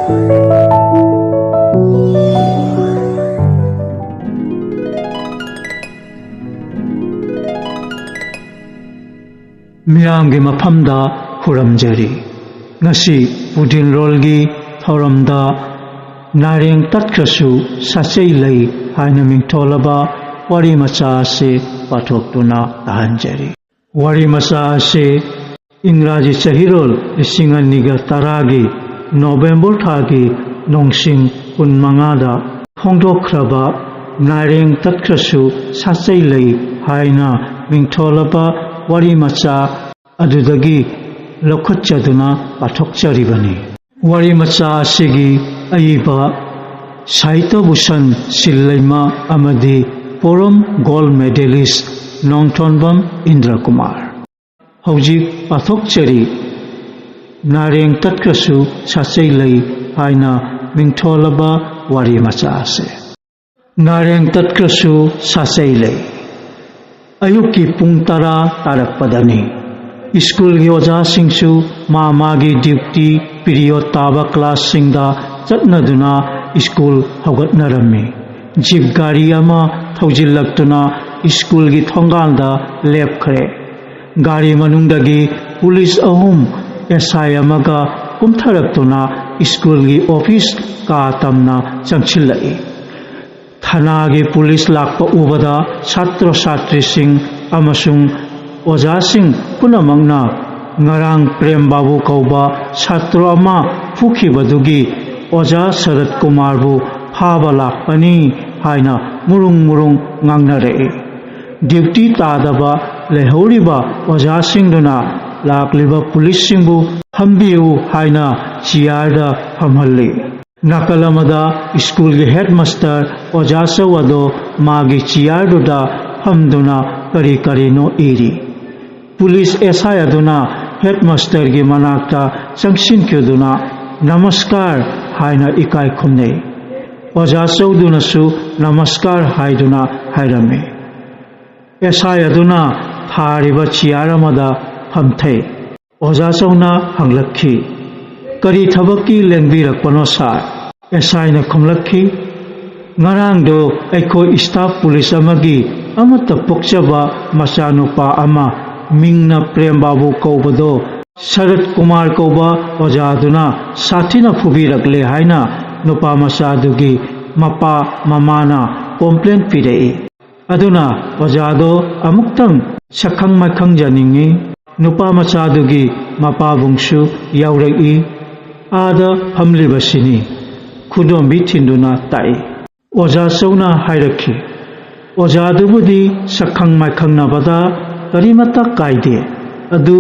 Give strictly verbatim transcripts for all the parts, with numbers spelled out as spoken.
ꯃꯤꯌꯥꯝꯒꯤ ꯃꯐꯝꯗ ꯈꯨꯔꯝꯖꯔꯤ꯫ ꯉꯁꯤ ꯄꯨꯗꯤꯟꯔꯣꯜꯒꯤ ꯊꯧꯔꯝꯗ "ꯅꯥꯔꯦꯡ ꯇꯠꯈ꯭ꯔꯁꯨ ꯁꯥꯆꯩ ꯂꯩ" ꯍꯥꯏꯅ ꯃꯤꯡꯊꯣꯜꯂꯕ ꯋꯥꯔꯤ ꯃꯆꯥ ꯑꯁꯤ ꯄꯥꯊꯣꯛꯇꯨꯅ ꯇꯥꯍꯟꯖꯔꯤ꯫ ꯋꯥꯔꯤ ꯃꯆꯥ ꯑꯁꯤ ꯏꯪꯒ꯭ꯔꯥꯖꯤ ꯆꯍꯤꯔꯣꯜ ꯂꯤꯁꯤꯡ ꯑꯅꯤꯒ ꯇꯔꯥꯒꯤ ꯅꯣꯕꯦꯝꯕꯔ ꯊꯥꯒꯤ ꯅꯣꯡꯁꯤꯡ ꯀꯨꯟꯃꯉꯥꯗ ꯐꯣꯡꯗꯣꯛꯈ꯭ꯔꯕ "ꯅꯥꯔꯦꯡ ꯇꯠꯈ꯭ꯔꯁꯨ ꯁꯥꯆꯩ ꯂꯩ" ꯍꯥꯏꯅ ꯃꯤꯡꯊꯣꯜꯂꯕ ꯋꯥꯔꯤ ꯃꯆꯥ ꯑꯗꯨꯗꯒꯤ ꯂꯧꯈꯠꯆꯗꯨꯅ ꯄꯥꯊꯣꯛꯆꯔꯤꯕꯅꯤ꯫ ꯋꯥꯔꯤ ꯃꯆꯥ ꯑꯁꯤꯒꯤ ꯑꯏꯕ ꯁꯥꯍꯤꯇ꯭ꯌ ꯚꯨꯁꯟ ꯁꯤꯜꯂꯩꯃ ꯑꯃꯗꯤ ꯄꯣꯔꯣꯝ ꯒꯣꯜꯗ ꯃꯦꯗꯦꯂꯤꯁ ꯅꯣꯡꯊꯣꯟꯕꯝ ꯏꯟꯗ꯭ꯔ ꯀꯨꯃꯥꯔ꯫ ꯍꯧꯖꯤꯛ ꯄꯥꯊꯣꯛꯆꯔꯤ "ꯅꯥꯔꯦꯡ ꯇꯠꯈ꯭ꯔꯁꯨ ꯁꯥꯆꯩ ꯂꯩ" ꯍꯥꯏꯅ ꯃꯤꯡꯊꯣꯜꯂꯕ ꯋꯥꯔꯤ ꯃꯆꯥ ꯑꯁꯤ꯫ ꯅꯥꯔꯦꯡ ꯇꯠꯈ꯭ꯔꯁꯨ ꯁꯥꯆꯩ ꯂꯩ꯫ ꯑꯌꯨꯛꯀꯤ ꯄꯨꯡ ꯇꯔꯥ ꯇꯥꯔꯛꯄꯗꯅꯤ꯫ ꯁ꯭ꯀꯨꯜꯒꯤ ꯑꯣꯖꯥꯁꯤꯡꯁꯨ ꯃꯥ ꯃꯥꯒꯤ ꯗ꯭ꯌꯨꯇꯤ ꯄꯤꯔꯤꯌꯣꯗ ꯇꯥꯕ ꯀ꯭ꯂꯥꯁꯁꯤꯡꯗ ꯆꯠꯅꯗꯨꯅ ꯁ꯭ꯀꯨꯜ ꯍꯧꯒꯠꯅꯔꯝꯃꯤ꯫ ꯖꯤꯞ ꯒꯥꯔꯤ ꯑꯃ ꯊꯧꯖꯤꯜꯂꯛꯇꯨꯅ ꯁ꯭ꯀꯨꯜꯒꯤ ꯊꯣꯡꯒꯥꯜꯗ ꯂꯦꯞꯈ꯭ꯔꯦ꯫ ꯒꯥꯔꯤ ꯃꯅꯨꯡꯗꯒꯤ ꯄꯨꯂꯤꯁ ꯑꯍꯨꯝ, ꯑꯦꯁ ꯑꯥꯏ ꯑꯃꯒ ꯀꯨꯝꯊꯔꯛꯇꯨꯅ ꯁ꯭ꯀꯨꯜꯒꯤ ꯑꯣꯐꯤꯁ ꯀꯥ ꯇꯝꯅ ꯆꯪꯁꯤꯜꯂꯛꯏ꯫ ꯊꯅꯥꯒꯤ ꯄꯨꯂꯤꯁ ꯂꯥꯛꯄ ꯎꯕꯗ ꯁꯥꯇ꯭ꯔ ꯁꯥꯇ꯭ꯔꯤꯁꯤꯡ ꯑꯃꯁꯨꯡ ꯑꯣꯖꯥꯁꯤꯡ ꯄꯨꯝꯅꯃꯛꯅ ꯉꯔꯥꯡ ꯄ꯭ꯔꯦꯝ ꯕꯥꯕꯨ ꯀꯧꯕ ꯁꯥꯇ꯭ꯔ ꯑꯃ ꯐꯨꯈꯤꯕꯗꯨꯒꯤ ꯑꯣꯖꯥ ꯁꯔꯠ ꯀꯨꯃꯥꯔꯕꯨ ꯐꯥꯕ ꯂꯥꯛꯄꯅꯤ ꯍꯥꯏꯅ ꯃꯨꯔꯨꯡ ꯃꯨꯔꯨꯡ ꯉꯥꯡꯅꯔꯛꯏ꯫ ꯗ꯭ꯌꯨꯇꯤ ꯇꯥꯗꯕ ꯂꯩꯍꯧꯔꯤꯕ ꯑꯣꯖꯥꯁꯤꯡꯗꯨꯅ ꯂꯥꯛꯂꯤꯕ ꯄꯨꯂꯤꯁꯁꯤꯡꯕꯨ "ꯐꯝꯕꯤꯌꯨ" ꯍꯥꯏꯅ ꯆꯤꯌꯥꯔꯗ ꯐꯝꯍꯜꯂꯤ꯫ ꯅꯥꯀꯜ ꯑꯃꯗ ꯁ꯭ꯀꯨꯜꯒꯤ ꯍꯦꯗꯃꯥꯁꯇꯔ ꯑꯣꯖꯥ ꯆꯧ ꯑꯗꯣ ꯃꯥꯒꯤ ꯆꯤꯌꯥꯔꯗꯨꯗ ꯐꯝꯗꯨꯅ ꯀꯔꯤ ꯀꯔꯤꯅꯣ ꯏꯔꯤ꯫ ꯄꯨꯂꯤꯁ ꯑꯦꯁ ꯑꯥꯏ ꯑꯗꯨꯅ ꯍꯦꯗꯃꯥꯁꯇꯔꯒꯤ ꯃꯅꯥꯛꯇ ꯆꯪꯁꯤꯟꯈꯤꯗꯨꯅ "ꯅꯃꯁꯀꯥꯔ" ꯍꯥꯏꯅ ꯏꯀꯥꯏ ꯈꯨꯝꯅꯩ꯫ ꯑꯣꯖꯥ ꯆꯧꯗꯨꯅꯁꯨ "ꯅꯃꯁꯀꯥꯔ" ꯍꯥꯏꯗꯨꯅ ꯍꯥꯏꯔꯝꯃꯤ꯫ ꯑꯦꯁ ꯑꯥꯏ ꯑꯗꯨꯅ ꯊꯥꯔꯤꯕ ꯆꯤꯌꯥꯔ ꯑꯃꯗ ꯐꯝꯊꯩ꯫ ꯑꯣꯖꯥ ꯆꯧꯅ ꯍꯪꯂꯛꯈꯤ, "ꯀꯔꯤ ꯊꯕꯛꯀꯤ ꯂꯦꯡꯕꯤꯔꯛꯄꯅꯣ ꯁꯥꯔ?" ꯑꯦꯁ ꯑꯥꯏꯅ ꯈꯨꯝꯂꯛꯈꯤ, "ꯉꯔꯥꯡꯗꯣ ꯑꯩꯈꯣꯏ ꯁ꯭ꯇꯥꯐ ꯄꯨꯂꯤꯁ ꯑꯃꯒꯤ ꯑꯃꯠꯇ ꯄꯣꯛꯆꯕ ꯃꯆꯥꯅꯨꯄꯥ ꯑꯃ, ꯃꯤꯡꯅ ꯄ꯭ꯔꯦꯝ ꯕꯥꯕꯨ ꯀꯧꯕꯗꯣ, ꯁꯔꯠ ꯀꯨꯃꯥꯔ ꯀꯧꯕ ꯑꯣꯖꯥꯗꯨꯅ ꯁꯥꯊꯤꯅ ꯐꯨꯕꯤꯔꯛꯂꯦ ꯍꯥꯏꯅ ꯅꯨꯄꯥ ꯃꯆꯥꯗꯨꯒꯤ ꯃꯄꯥ ꯃꯃꯥꯅ ꯀꯣꯝꯄ꯭ꯂꯦꯟ ꯄꯤꯔꯛꯏ꯫ ꯑꯗꯨꯅ ꯑꯣꯖꯥꯗꯣ ꯑꯃꯨꯛꯇꯪ ꯁꯛꯈꯪ ꯃꯥꯏꯈꯪꯖꯅꯤꯡꯏ꯫" ꯅꯨꯄꯥ ꯃꯆꯥꯗꯨꯒꯤ ꯃꯄꯥꯕꯨꯡꯁꯨ ꯌꯥꯎꯔꯛꯏ꯫ ꯑꯥꯗ ꯐꯝꯂꯤꯕꯁꯤꯅꯤ ꯈꯨꯗꯣꯝꯕꯤ ꯊꯤꯟꯗꯨꯅ ꯇꯥꯛꯏ꯫ ꯑꯣꯖꯥ ꯆꯧꯅ ꯍꯥꯏꯔꯛꯈꯤ, "ꯑꯣꯖꯥꯗꯨꯕꯨꯗꯤ ꯁꯛꯈꯪ ꯃꯥꯏꯈꯪꯅꯕꯗ ꯀꯔꯤꯃꯠꯇ ꯀꯥꯏꯗꯦ꯫ ꯑꯗꯨ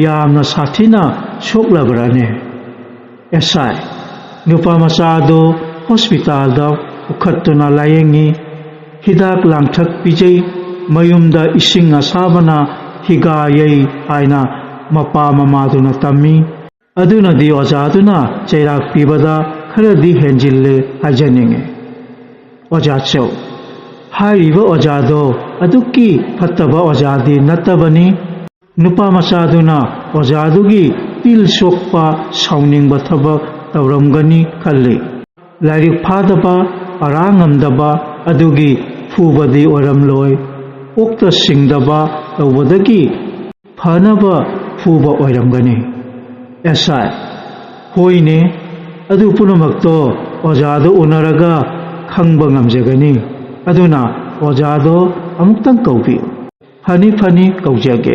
ꯌꯥꯝꯅ ꯁꯥꯊꯤꯅ ꯁꯣꯛꯂꯕ꯭ꯔꯥꯅꯦ?" ꯑꯦꯁ ꯑꯥꯏ, ꯅꯨꯄꯥ ꯃꯆꯥ ꯑꯗꯨ ꯍꯣꯁꯄꯤꯇꯥꯜꯗ ꯄꯨꯈꯠꯇꯨꯅ ꯂꯥꯌꯦꯡꯉꯤ꯫ ꯍꯤꯗꯥꯛ ꯂꯥꯡꯊꯛ ꯄꯤꯖꯩ꯫ ꯃꯌꯨꯝꯗ ꯏꯁꯤꯡ ꯑꯁꯥꯕꯅ ꯍꯤꯒꯥ ꯌꯩ ꯍꯥꯏꯅ ꯃꯄꯥ ꯃꯃꯥꯗꯨꯅ ꯇꯝꯃꯤ꯫ ꯑꯗꯨꯅꯗꯤ ꯑꯣꯖꯥꯗꯨꯅ ꯆꯩꯔꯥꯛ ꯄꯤꯕꯗ ꯈꯔꯗꯤ ꯍꯦꯟꯖꯤꯜꯂꯦ ꯍꯥꯏꯖꯅꯤꯡꯉꯤ꯫ ꯑꯣꯖꯥ ꯆꯧ, ꯍꯥꯏꯔꯤꯕ ꯑꯣꯖꯥꯗꯣ ꯑꯗꯨꯛꯀꯤ ꯐꯠꯇꯕ ꯑꯣꯖꯥꯗꯤ ꯅꯠꯇꯕꯅꯤ꯫ ꯅꯨꯄꯥ ꯃꯆꯥꯗꯨꯅ ꯑꯣꯖꯥꯗꯨꯒꯤ ꯇꯤꯜ ꯁꯣꯛꯄ, ꯁꯥꯎꯅꯤꯡꯕ ꯊꯕꯛ ꯇꯧꯔꯝꯒꯅꯤ ꯈꯜꯂꯤ꯫ ꯂꯥꯏꯔꯤꯛ ꯐꯥꯗꯕ, ꯄꯔꯥ ꯉꯝꯗꯕ ꯑꯗꯨꯒꯤ ꯐꯨꯕꯗꯤ ꯑꯣꯏꯔꯝꯂꯣꯏ꯫ ꯀꯣꯛꯇ ꯁꯤꯡꯗꯕ ꯇꯧꯕꯗꯒꯤ ꯐꯅꯕ ꯐꯨꯕ ꯑꯣꯏꯔꯝꯒꯅꯤ꯫ ꯑꯦꯁ ꯑꯥꯏ, ꯍꯣꯏꯅꯦ, ꯑꯗꯨ ꯄꯨꯝꯅꯃꯛꯇꯣ ꯑꯣꯖꯥꯗꯣ ꯎꯅꯔꯒ ꯈꯪꯕ ꯉꯝꯖꯒꯅꯤ꯫ ꯑꯗꯨꯅ ꯑꯣꯖꯥꯗꯣ ꯑꯃꯨꯛꯇꯪ ꯀꯧꯕꯤꯌꯨ꯫ ꯐꯅꯤ, ꯐꯅꯤ, ꯀꯧꯖꯒꯦ꯫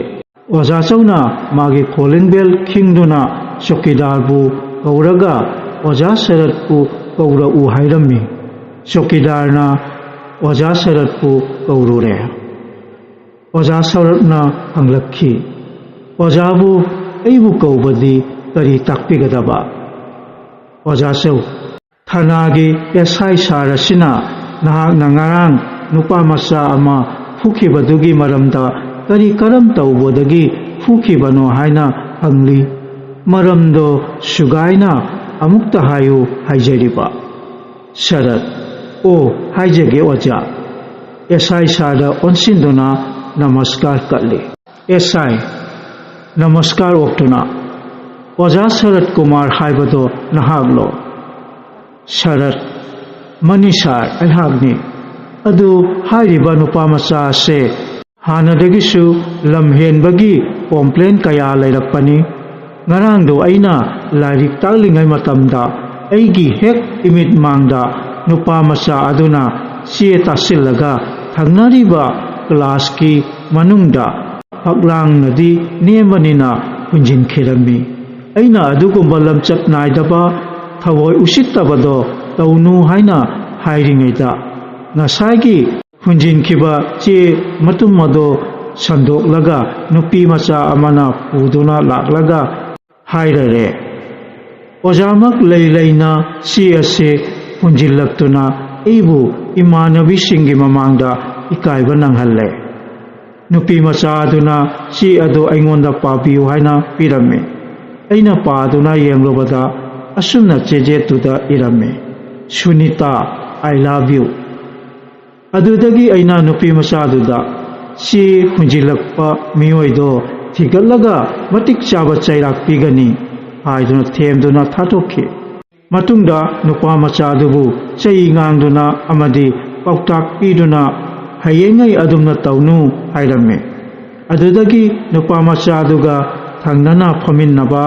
ꯑꯣꯖꯥ ꯆꯧꯅ ꯃꯥꯒꯤ ꯀꯣꯂꯤꯡ ꯕꯦꯜ ꯈꯤꯡꯗꯨꯅ ꯆꯧꯀꯤꯗꯥꯔꯕꯨ ꯀꯧꯔꯒ ꯑꯣꯖꯥ ꯁꯔꯠꯄꯨ ꯀꯧꯔꯛꯎ ꯍꯥꯏꯔꯝꯃꯤ꯫ ꯆꯧꯀꯤꯗꯥꯔꯅ ꯑꯣꯖꯥ ꯁꯔꯠꯄꯨ ꯀꯧꯔꯨꯔꯦ꯫ ꯑꯣꯖꯥ ꯁꯔꯠꯅ ꯍꯪꯂꯛꯈꯤ, "ꯑꯣꯖꯥꯕꯨ ꯑꯩꯕꯨ ꯀꯧꯕꯗꯤ ꯀꯔꯤ ꯇꯥꯛꯄꯤꯒꯗꯕ?" ꯑꯣꯖꯥ ꯆꯧ, "ꯊꯥꯅꯥꯒꯤ ꯑꯦꯁ ꯑꯥꯏ ꯁꯥꯔ ꯑꯁꯤꯅ ꯅꯍꯥꯛꯅ ꯉꯔꯥꯡ ꯅꯨꯄꯥ ꯃꯆꯥ ꯑꯃ ꯐꯨꯈꯤꯕꯗꯨꯒꯤ ꯃꯔꯝꯗ ꯀꯔꯤ ꯀꯔꯝ ꯇꯧꯕꯗꯒꯤ ꯐꯨꯈꯤꯕꯅꯣ ꯍꯥꯏꯅ ꯍꯪꯂꯤ꯫ ꯃꯔꯝꯗꯣ ꯁꯨꯒꯥꯏꯅ ꯑꯃꯨꯛꯇ ꯍꯥꯏꯌꯨ ꯍꯥꯏꯖꯔꯤꯕ꯫" ꯁꯔꯠ, "ꯑꯣ, ꯍꯥꯏꯖꯒꯦ ꯑꯣꯖꯥ꯫" ꯑꯦꯁ ꯑꯥꯏ ꯁꯥꯔꯗ ꯑꯣꯟꯁꯤꯟꯗꯨꯅ ꯅꯃꯁꯀꯥꯔ ꯀꯠꯂꯤ꯫ ꯑꯦꯁ ꯑꯥꯏ, ꯅꯃꯁꯀꯥꯔ ꯑꯣꯛꯇꯨꯅ, "ꯑꯣꯖꯥ ꯁꯔꯠ ꯀꯨꯃꯥꯔ ꯍꯥꯏꯕꯗꯣ ꯅꯍꯥꯛꯂꯣ?" "ꯁꯔꯠ, ꯃꯅꯤ ꯁꯥꯔ, ꯑꯩꯍꯥꯛꯅꯤ꯫ ꯑꯗꯨ ꯍꯥꯏꯔꯤꯕ ꯅꯨꯄꯥ ꯃꯆꯥ ꯑꯁꯦ ꯍꯥꯟꯅꯗꯒꯤꯁꯨ ꯂꯝ ꯍꯦꯟꯕꯒꯤ ꯀꯣꯝꯄ꯭ꯂꯦꯟ ꯀꯌꯥ ꯂꯩꯔꯛꯄꯅꯤ꯫ ꯉꯔꯥꯡꯗꯣ ꯑꯩꯅ ꯂꯥꯏꯔꯤꯛ ꯇꯥꯛꯂꯤꯉꯩ ꯃꯇꯝꯗ ꯑꯩꯒꯤ ꯍꯦꯛ ꯏꯃꯤꯠ ꯃꯥꯡꯗ ꯅꯨꯄꯥ ꯃꯆꯥ ꯑꯗꯨꯅ ꯆꯦ ꯇꯥꯁꯤꯜꯂꯒ ꯊꯪꯅꯔꯤꯕ ꯀ꯭ꯂꯥꯁꯀꯤ ꯃꯅꯨꯡꯗ ꯐꯛꯂꯥꯡꯅꯗꯤ ꯅꯦꯝꯕꯅꯤꯅ ꯍꯨꯟꯖꯤꯟꯈꯤꯔꯝꯃꯤ꯫ ꯑꯩꯅ ꯑꯗꯨꯒꯨꯝꯕ ꯂꯝꯆꯠ ꯅꯥꯏꯗꯕ, ꯊꯑꯣꯏ ꯎꯁꯤꯠꯇꯕꯗꯣ ꯇꯧꯅꯨ ꯍꯥꯏꯅ ꯍꯥꯏꯔꯤꯉꯩꯗ, ꯉꯁꯥꯏꯒꯤ ꯍꯨꯟꯖꯤꯟꯈꯤꯕ ꯆꯦ ꯃꯇꯨꯝ ꯑꯗꯣ ꯁꯟꯗꯣꯛꯂꯒ ꯅꯨꯄꯤ ꯃꯆꯥ ꯑꯃꯅ ꯄꯨꯗꯨꯅ ꯂꯥꯛꯂꯒ ꯍꯥꯏꯔꯔꯦ, "ꯑꯣꯖꯥꯃꯛ ꯂꯩ ꯂꯩꯅ ꯆꯦ ꯑꯁꯤ ꯍꯨꯟꯖꯤꯜꯂꯛꯇꯨꯅ ꯑꯩꯕꯨ ꯏꯃꯥꯟꯅꯕꯤꯁꯤꯡꯒꯤ ꯃꯃꯥꯡꯗ ꯏꯀꯥꯏꯕ ꯅꯪꯍꯜꯂꯦ"꯫ ꯅꯨꯄꯤ ꯃꯆꯥ ꯑꯗꯨꯅ ꯆꯦ ꯑꯗꯨ ꯑꯩꯉꯣꯟꯗ ꯄꯥꯕꯤꯌꯨ ꯍꯥꯏꯅ ꯄꯤꯔꯝꯃꯤ꯫ ꯑꯩꯅ ꯄꯥꯗꯨꯅ ꯌꯦꯡꯂꯨꯕꯗ ꯑꯁꯨꯝꯅ ꯆꯦꯖꯦꯠꯇꯨꯗ ꯏꯔꯝꯃꯤ, "ꯁꯨꯅꯤꯇꯥ, I love you"꯫ ꯑꯗꯨꯗꯒꯤ ꯑꯩꯅ ꯅꯨꯄꯤ ꯃꯆꯥꯗꯨꯗ, "ꯆꯦ ꯍꯨꯟꯖꯤꯜꯂꯛꯄ ꯃꯤꯑꯣꯏꯗꯣ ꯊꯤꯒꯠꯂꯒ ꯃꯇꯤꯛ ꯆꯥꯕ ꯆꯩꯔꯥꯛ ꯄꯤꯒꯅꯤ" ꯍꯥꯏꯗꯨꯅ ꯊꯦꯝꯗꯨꯅ ꯊꯥꯗꯣꯛꯈꯤ꯫ ꯃꯇꯨꯡꯗ ꯅꯨꯄꯥ ꯃꯆꯥꯗꯨꯕꯨ ꯆꯩ ꯉꯥꯡꯗꯨꯅ ꯑꯃꯗꯤ ꯄꯥꯎꯇꯥꯛ ꯄꯤꯗꯨꯅ ꯍꯌꯦꯡꯉꯩ ꯑꯗꯨꯝꯅ ꯇꯧꯅꯨ ꯍꯥꯏꯔꯝꯃꯤ꯫ ꯑꯗꯨꯗꯒꯤ ꯅꯨꯄꯥ ꯃꯆꯥꯗꯨꯒ ꯊꯪꯅꯅ ꯐꯝꯃꯤꯟꯅꯕ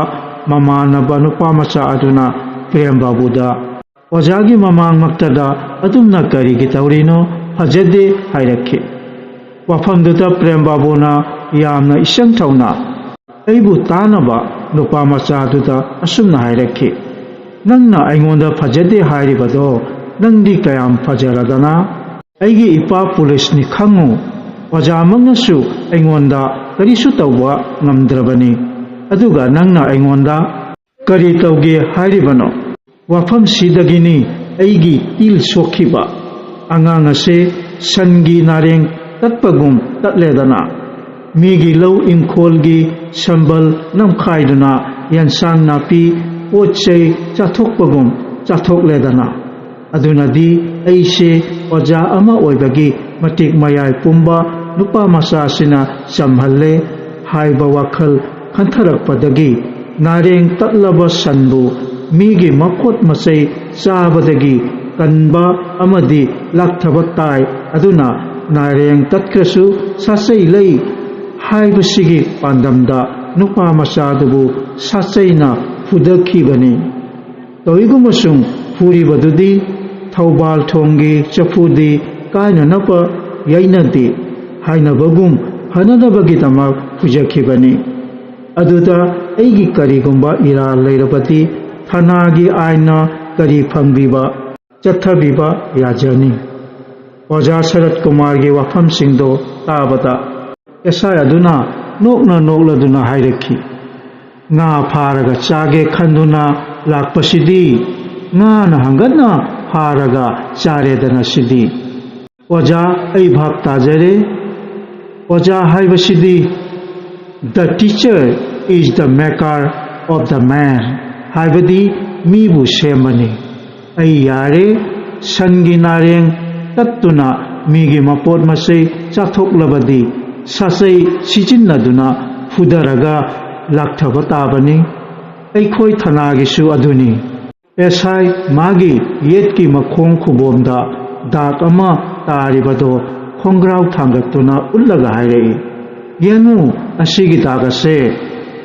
ꯃꯃꯥꯟꯅꯕ ꯅꯨꯄꯥ ꯃꯆꯥ ꯑꯗꯨꯅ ꯄ꯭ꯔꯦꯝ ꯕꯥꯕꯨꯗ, "ꯑꯣꯖꯥꯒꯤ ꯃꯃꯥꯡꯃꯛꯇꯗ ꯑꯗꯨꯝꯅ ꯀꯔꯤꯒꯤ ꯇꯧꯔꯤꯅꯣ? ꯐꯖꯗꯦ" ꯍꯥꯏꯔꯛꯈꯤ꯫ ꯋꯥꯐꯝꯗꯨꯗ ꯄ꯭ꯔꯦꯝ ꯕꯥꯕꯨꯅ ꯌꯥꯝꯅ ꯏꯆꯪ ꯊꯧꯅ ꯑꯩꯕꯨ ꯇꯥꯅꯕ ꯅꯨꯄꯥ ꯃꯆꯥꯗꯨꯗ ꯑꯁꯨꯝꯅ ꯍꯥꯏꯔꯛꯈꯤ, "ꯅꯪꯅ ꯑꯩꯉꯣꯟꯗ ꯐꯖꯗꯦ ꯍꯥꯏꯔꯤꯕꯗꯣ ꯅꯪꯗꯤ ꯀꯌꯥꯝ ꯐꯖꯔꯗꯅ? ꯑꯩꯒꯤ ꯏꯄꯥ ꯄꯨꯂꯤꯁꯅꯤ ꯈꯪꯉꯨ, ꯑꯣꯖꯥꯃꯛꯅꯁꯨ ꯑꯩꯉꯣꯟꯗ ꯀꯔꯤꯁꯨ ꯇꯧꯕ ꯉꯝꯗ꯭ꯔꯕꯅꯤ, ꯑꯗꯨꯒ ꯅꯪꯅ ꯑꯩꯉꯣꯟꯗ ꯀꯔꯤ ꯇꯧꯒꯦ ꯍꯥꯏꯔꯤꯕꯅꯣ?" ꯋꯥꯐꯝꯁꯤꯗꯒꯤꯅꯤ ꯑꯩꯒꯤ ꯏꯜ ꯁꯣꯛꯈꯤꯕ꯫ ꯑꯉꯥꯡ ꯑꯁꯦ ꯁꯟꯒꯤ ꯅꯥꯔꯦꯡ ꯇꯠꯄꯒꯨꯝ ꯇꯠꯂꯦꯗꯅ, ꯃꯤꯒꯤ ꯂꯧ ꯏꯪꯈꯣꯜꯒꯤ ꯁꯝꯕꯜ ꯅꯝꯈꯥꯏꯗꯨꯅ ꯌꯦꯟꯁꯥꯡ ꯅꯥꯄꯤ ꯄꯣꯠ ꯆꯩ ꯆꯥꯊꯣꯛꯄꯒꯨꯝ ꯆꯥꯊꯣꯛꯂꯦꯗꯅ꯫ ꯑꯗꯨꯅꯗꯤ ꯑꯩꯁꯦ ꯑꯣꯖꯥ ꯑꯃ ꯑꯣꯏꯕꯒꯤ ꯃꯇꯤꯛ ꯃꯌꯥꯏ ꯄꯨꯝꯕ ꯅꯨꯄꯥ ꯃꯆꯥꯁꯤꯅ ꯆꯝꯍꯜꯂꯦ ꯍꯥꯏꯕ ꯋꯥꯈꯜ ꯈꯟꯊꯔꯛꯄꯗꯒꯤ ꯅꯥꯔꯦꯡ ꯇꯠꯂꯕ ꯁꯟꯕꯨ ꯃꯤꯒꯤ ꯃꯄꯣꯠ ꯃꯆꯩ ꯆꯥꯕꯗꯒꯤ ꯀꯟꯕ ꯑꯃꯗꯤ ꯂꯥꯛꯊꯕ ꯇꯥꯏ꯫ ꯑꯗꯨꯅ ꯅꯥꯔꯦꯡ ꯇꯠꯈ꯭ꯔꯁꯨ ꯁꯥꯆꯩ ꯂꯩ ꯍꯥꯏꯕꯁꯤꯒꯤ ꯄꯥꯟꯗꯝꯗ ꯅꯨꯄꯥ ꯃꯆꯥꯗꯨꯕꯨ ꯁꯥꯆꯩꯅ ꯐꯨꯗꯈꯤꯕꯅꯤ꯫ ꯇꯧꯏꯒꯨꯝꯕꯁꯨꯡ ꯐꯨꯔꯤꯕꯗꯨꯗꯤ ꯊꯧꯕꯥꯜ ꯊꯣꯡꯒꯤ ꯆꯐꯨꯗꯤ ꯀꯥꯏꯅꯅꯕ ꯌꯩꯅꯗꯦ ꯍꯥꯏꯅꯕꯒꯨꯝ ꯐꯅꯅꯕꯒꯤꯗꯃꯛ ꯐꯨꯖꯈꯤꯕꯅꯤ꯫ ꯑꯗꯨꯗ ꯑꯩꯒꯤ ꯀꯔꯤꯒꯨꯝꯕ ꯏꯔꯥꯜ ꯂꯩꯔꯕꯗꯤ ꯊꯅꯥꯒꯤ ꯑꯥꯏꯟꯅ ꯀꯔꯤ ꯐꯪꯕꯤꯕ ꯆꯠꯊꯕꯤꯕ ꯌꯥꯖꯅꯤ꯫ ꯑꯣꯖꯥ ꯁꯔꯠ ꯀꯨꯃꯥꯔꯒꯤ ꯋꯥꯐꯝꯁꯤꯡꯗꯣ ꯇꯥꯕꯗ ꯑꯦꯁ ꯑꯥꯏ ꯑꯗꯨꯅ ꯅꯣꯛꯅ ꯅꯣꯛꯂꯗꯨꯅ ꯍꯥꯏꯔꯛꯈꯤ, "ꯉꯥ ꯐꯥꯔꯒ ꯆꯥꯒꯦ ꯈꯟꯗꯨꯅ ꯂꯥꯛꯄꯁꯤꯗꯤ ꯉꯥꯅ ꯍꯪꯒꯠꯅ ꯐꯥꯔꯒ ꯆꯥꯔꯦꯗꯅ ꯁꯤꯗꯤ꯫" ꯑꯣꯖꯥ, ꯑꯩ ꯚꯥꯞ ꯇꯥꯖꯔꯦ꯫ ꯑꯣꯖꯥ ꯍꯥꯏꯕꯁꯤꯗꯤ "The teacher is the maker of the man" ꯍꯥꯏꯕꯗꯤ ꯃꯤꯕꯨ ꯁꯦꯝꯕꯅꯤ꯫ ꯑꯩ ꯌꯥꯔꯦ, ꯁꯟꯒꯤ ꯅꯥꯔꯦꯡ ꯇꯠꯇꯨꯅ ꯃꯤꯒꯤ ꯃꯄꯣꯠ ꯃꯆꯩ ꯆꯥꯊꯣꯛꯂꯕꯗꯤ ꯁꯥꯆꯩ ꯁꯤꯖꯤꯟꯅꯗꯨꯅ ꯐꯨꯗꯔꯒ ꯂꯥꯛꯊꯕ ꯇꯥꯕꯅꯤ꯫ ꯑꯩꯈꯣꯏ ꯊꯅꯥꯒꯤꯁꯨ ꯑꯗꯨꯅꯤ꯫ ꯑꯦꯁ ꯑꯥꯏ ꯃꯥꯒꯤ ꯌꯦꯠꯀꯤ ꯃꯈꯣꯡ ꯈꯨꯕꯣꯝꯗ ꯗꯥꯛ ꯑꯃ ꯇꯥꯔꯤꯕꯗꯣ ꯈꯣꯡꯒ꯭ꯔꯥꯎ ꯊꯥꯡꯒꯠꯇꯨꯅ ꯎꯠꯂꯒ ꯍꯥꯏꯔꯛꯏ, "ꯌꯦꯡꯉꯨ, ꯑꯁꯤꯒꯤ ꯗꯥꯛ ꯑꯁꯦ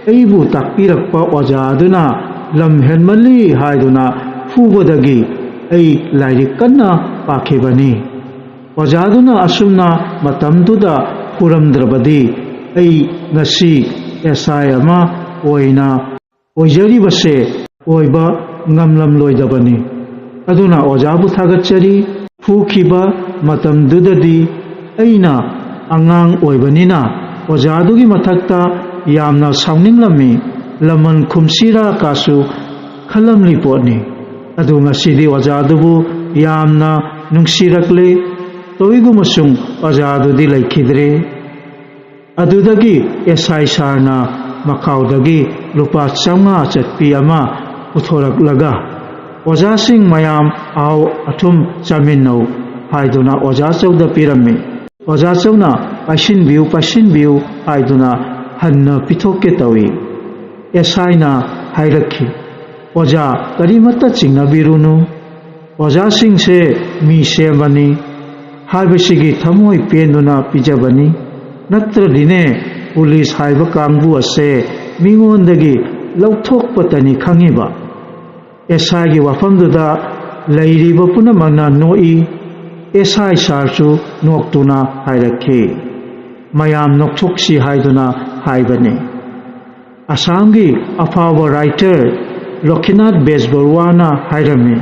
ꯑꯩꯕꯨ ꯇꯥꯛꯄꯤꯔꯛꯄ ꯑꯣꯖꯥ ꯑꯗꯨꯅ ꯂꯝ ꯍꯦꯟꯃꯜꯂꯤ ꯍꯥꯏꯗꯨꯅ ꯐꯨꯕꯗꯒꯤ ꯑꯩ ꯂꯥꯏꯔꯤꯛ ꯀꯟꯅ ꯄꯥꯈꯤꯕꯅꯤ꯫ ꯑꯣꯖꯥꯗꯨꯅ ꯑꯁꯨꯝꯅ ꯃꯇꯝꯗꯨꯗ ꯐꯨꯔꯝꯗ꯭ꯔꯕꯗꯤ ꯑꯩ ꯉꯁꯤ ꯑꯦꯁ ꯑꯥꯏ ꯑꯃ ꯑꯣꯏꯅ ꯑꯣꯏꯖꯔꯤꯕꯁꯦ ꯑꯣꯏꯕ ꯉꯝꯂꯝꯂꯣꯏꯗꯕꯅꯤ꯫ ꯑꯗꯨꯅ ꯑꯣꯖꯥꯕꯨ ꯊꯥꯒꯠꯆꯔꯤ꯫ ꯐꯨꯈꯤꯕ ꯃꯇꯝꯗꯨꯗꯗꯤ ꯑꯩꯅ ꯑꯉꯥꯡ ꯑꯣꯏꯕꯅꯤꯅ ꯑꯣꯖꯥꯗꯨꯒꯤ ꯃꯊꯛꯇ ꯌꯥꯝꯅ ꯁꯥꯎꯅꯤꯡꯂꯝꯃꯤ꯫ ꯂꯃꯟ ꯈꯨꯝꯁꯤꯔꯥ ꯀꯥꯁꯨ ꯈꯜꯂꯝꯂꯤ ꯄꯣꯠꯅꯤ꯫ ꯑꯗꯨ ꯉꯁꯤꯗꯤ ꯑꯣꯖꯥꯗꯨꯕꯨ ꯌꯥꯝꯅ ꯅꯨꯡꯁꯤꯔꯛꯂꯦ꯫ ꯇꯧꯏꯒꯨꯝꯕꯁꯨꯡ ꯑꯣꯖꯥꯗꯨꯗꯤ ꯂꯩꯈꯤꯗ꯭ꯔꯦ꯫ ꯑꯗꯨꯗꯒꯤ ꯑꯦꯁ ꯑꯥꯏ ꯁꯥꯔꯅ ꯃꯈꯥꯎꯗꯒꯤ ꯂꯨꯄꯥ ꯆꯥꯝꯃꯉꯥ ꯆꯠꯄꯤ ꯑꯃ ꯄꯨꯊꯣꯔꯛꯂꯒ, "ꯑꯣꯖꯥꯁꯤꯡ ꯃꯌꯥꯝ ꯑꯍꯥꯎ ꯑꯊꯨꯝ ꯆꯥꯃꯤꯟꯅꯧ" ꯍꯥꯏꯗꯨꯅ ꯑꯣꯖꯥ ꯆꯧꯗ ꯄꯤꯔꯝꯃꯤ꯫ ꯑꯣꯖꯥ ꯆꯧꯅ "ꯄꯥꯏꯁꯤꯟꯕꯤꯌꯨ, ꯄꯥꯏꯁꯤꯟꯕꯤꯌꯨ" ꯍꯥꯏꯗꯨꯅ ꯍꯟꯅ ꯄꯤꯊꯣꯛꯀꯦ ꯇꯧꯏ꯫ ꯑꯦꯁ ꯑꯥꯏꯅ ꯍꯥꯏꯔꯛꯈꯤ, "ꯑꯣꯖꯥ, ꯀꯔꯤꯃꯠꯇ ꯆꯤꯡꯅꯕꯤꯔꯨꯅꯨ꯫ ꯑꯣꯖꯥꯁꯤꯡꯁꯦ ꯃꯤ ꯁꯦꯝꯕꯅꯤ ꯍꯥꯏꯕꯁꯤꯒꯤ ꯊꯃꯣꯏ ꯄꯦꯟꯗꯨꯅ ꯄꯤꯖꯕꯅꯤ꯫ ꯅꯠꯇ꯭ꯔꯗꯤꯅꯦ, ꯄꯨꯂꯤꯁ ꯍꯥꯏꯕ ꯀꯥꯡꯕꯨ ꯑꯁꯦ ꯃꯤꯉꯣꯟꯗꯒꯤ ꯂꯧꯊꯣꯛꯄꯇꯅꯤ ꯈꯪꯉꯤꯕ꯫" ꯑꯦꯁ ꯑꯥꯏꯒꯤ ꯋꯥꯐꯝꯗꯨꯗ ꯂꯩꯔꯤꯕ ꯄꯨꯝꯅꯃꯛꯅ ꯅꯣꯛꯏ꯫ ꯑꯦꯁ ꯑꯥꯏ ꯁꯥꯔꯁꯨ ꯅꯣꯛꯇꯨꯅ ꯍꯥꯏꯔꯛꯈꯤ, "ꯃꯌꯥꯝ ꯅꯣꯛꯊꯣꯛꯁꯤ ꯍꯥꯏꯗꯨꯅ ꯍꯥꯏꯕꯅꯤ꯫" ꯑꯁꯥꯝꯒꯤ ꯑꯐꯥꯎꯕ ꯔꯥꯏꯇꯔ ꯂꯣꯀꯤꯅꯥꯊ ꯕꯦꯖꯕꯔꯨꯋꯥꯅ ꯍꯥꯏꯔꯝꯃꯤ,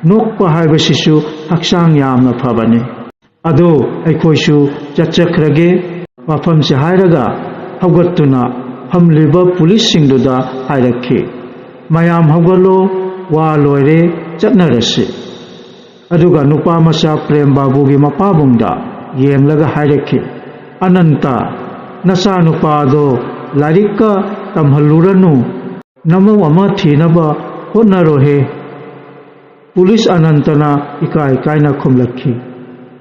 "ꯅꯣꯛꯄ ꯍꯥꯏꯕꯁꯤꯁꯨ ꯍꯛꯆꯥꯡ ꯌꯥꯝꯅ ꯐꯕꯅꯤ꯫" ꯑꯗꯣ ꯑꯩꯈꯣꯏꯁꯨ ꯆꯠꯆꯈ꯭ꯔꯒꯦ꯫ ꯋꯥꯐꯝꯁꯦ ꯍꯥꯏꯔꯒ ꯍꯧꯒꯠꯇꯨꯅ ꯐꯝꯂꯤꯕ ꯄꯨꯂꯤꯁꯁꯤꯡꯗꯨꯗ ꯍꯥꯏꯔꯛꯈꯤ, "ꯃꯌꯥꯝ ꯍꯧꯒꯠꯂꯣ, ꯋꯥ ꯂꯣꯏꯔꯦ, ꯆꯠꯅꯔꯁꯤ꯫" ꯑꯗꯨꯒ ꯅꯨꯄꯥ ꯃꯆꯥ ꯄ꯭ꯔꯦꯝ ꯕꯥꯕꯨꯒꯤ ꯃꯄꯥꯕꯨꯡꯗ ꯌꯦꯡꯂꯒ ꯍꯥꯏꯔꯛꯈꯤ, "ꯑꯅꯟꯇ, ꯅꯆꯥꯅꯨꯄꯥꯗꯣ ꯂꯥꯏꯔꯤꯛꯀ ꯇꯝꯍꯜꯂꯨꯔꯅꯨ, ꯅꯃꯧ ꯑꯃ ꯊꯤꯅꯕ ꯍꯣꯠꯅꯔꯣꯍꯦ꯫" ꯄꯨꯂꯤꯁ ꯑꯅꯟꯇꯅ ꯏꯀꯥꯏ ꯀꯥꯏꯅ ꯈꯨꯝꯂꯛꯈꯤ,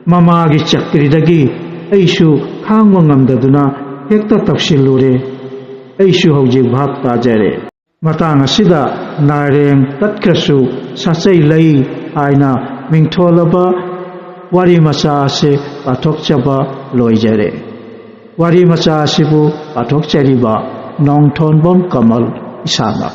"ꯃꯃꯥꯒꯤ ꯆꯀ꯭ꯔꯤꯗꯒꯤ ꯑꯩꯁꯨ ꯈꯥꯡꯕ ꯉꯝꯗꯗꯨꯅ ꯍꯦꯛꯇ ꯇꯧꯁꯤꯜꯂꯨꯔꯦ꯫ ꯑꯩꯁꯨ ꯍꯧꯖꯤꯛ ꯚꯥꯞ ꯇꯥꯖꯔꯦ꯫ ꯃꯇꯥꯡ ꯑꯁꯤꯗ ꯅꯥꯏꯔꯦꯡ ꯇꯠꯈ꯭ꯔꯁꯨ ꯁꯥꯆꯩ ꯂꯩ ꯍꯥꯏꯅ ꯃꯤꯡꯊꯣꯜꯂꯕ ꯋꯥꯔꯤ ꯃꯆꯥ ꯑꯁꯤ ꯄꯥꯊꯣꯛꯆꯕ ꯂꯣꯏꯖꯔꯦ꯫ ꯋꯥꯔꯤ ꯃꯆꯥ ꯑꯁꯤꯕꯨ ꯄꯥꯊꯣꯛꯆꯔꯤꯕ ꯅꯣꯡꯊꯣꯟꯕꯝ ꯀꯃꯜ ꯏꯁꯥꯃꯛ꯫